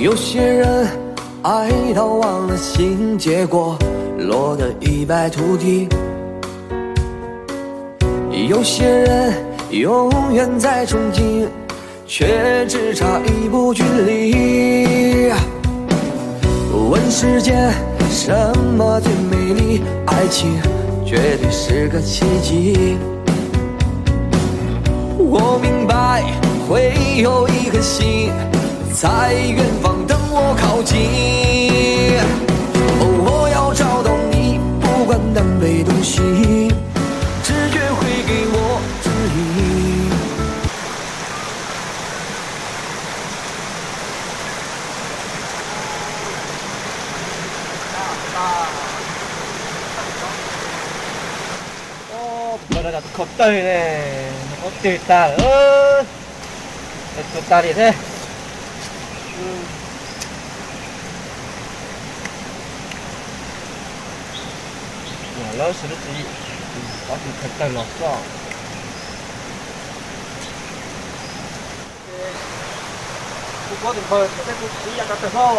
有些人爱到忘了形，结果落得一败涂地。有些人永远在憧憬，却只差一步距离。问世间什么最美丽？爱情绝对是个奇迹。我明白，会有一颗星，在远方等我靠近。哦，我要找到你，不管南北东西，直觉会给我指引。 Khau tawg ne, ob teg tag lawm, tawg tag li thiab. Lawv sawv daws tsis, ob tug khau tawg los xwb. Kuv kuv tus npawg thiab kuv ib yam rau tawg hlo.